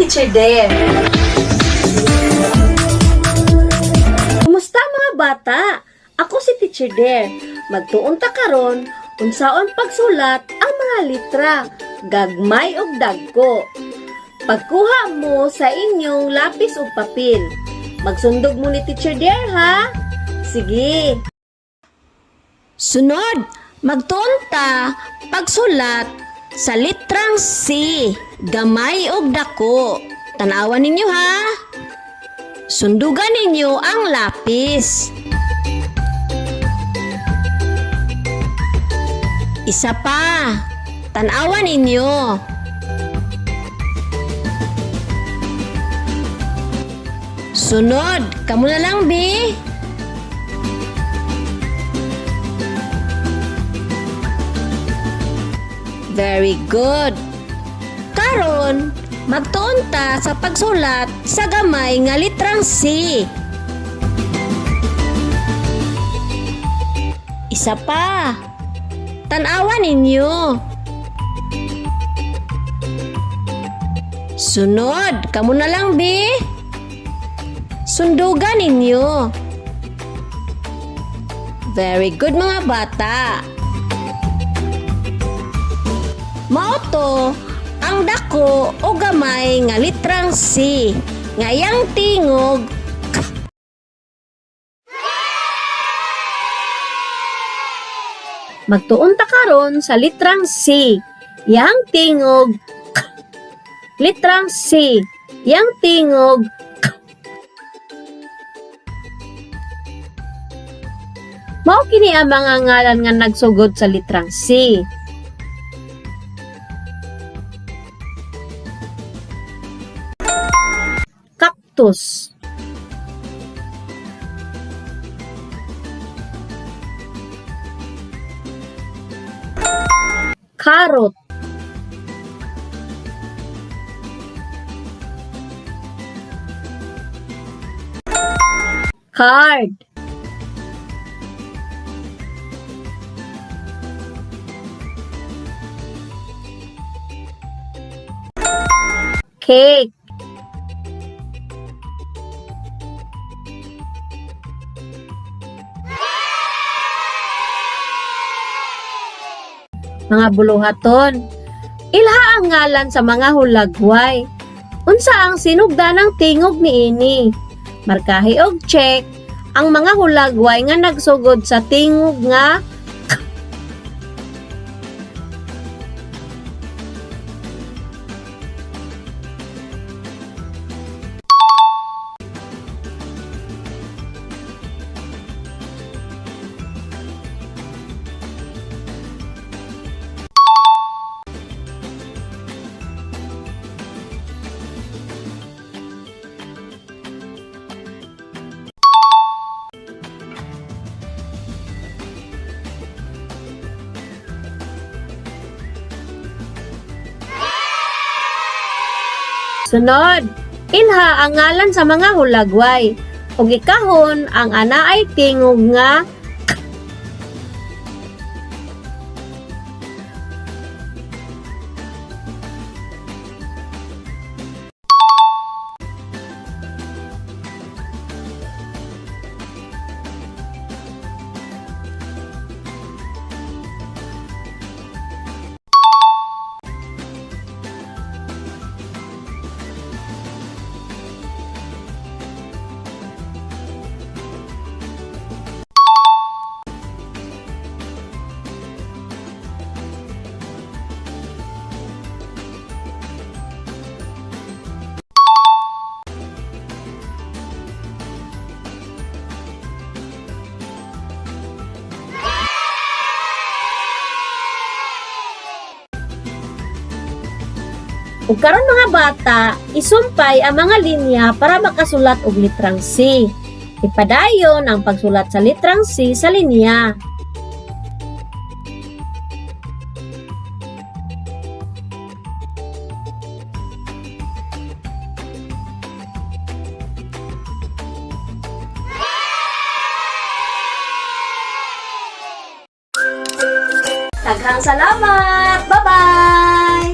Teacher Dare. Kumusta, mga bata? Ako si Teacher Dare. Magtuon ta karon unsaon pagsulat ang mga litra, gagmay ug dagko. Pagkuha mo sa inyong lapis ug papel. Magsundog mo ni Teacher Dare, ha? Sige. Sunod, magtuon ta pagsulat sa litrang C, gamay ug dako. Tanawan ninyo, ha. Sundugan ninyo ang lapis. Isa pa. Tanawan ninyo. Sunod, kamo na lang, B. Very good. Karon, magtuon ta sa pagsulat sa gamay nga litrang C. Isa pa. Tanawan ninyo. Sunod, kamo na lang, B. Sundugan ninyo. Very good, mga bata. Mao to ang dako o gamay nga litrang C nga iyang tingog K. Magtuon ta karon sa litrang C. Yang tingog K. Litrang C. Yang tingog K. Mao kini ang mga ngalan nga nagsugod sa litrang C. Cactus. Carrot. Card. Cake. Mga buluhaton. Ilha ang ngalan sa mga hulagway. Unsa ang sinugdanang tingog niini? Markahi og check ang mga hulagway nga nagsugod sa tingog nga K. Sunod, ilha ang ngalan sa mga hulagway ug ikahon ang anaay tingog nga K. Ug karon, mga bata, isumpay ang mga linya para makasulat og litrang C. Ipadayon ang pagsulat sa litrang C sa linya. Daghang salamat! Bye-bye!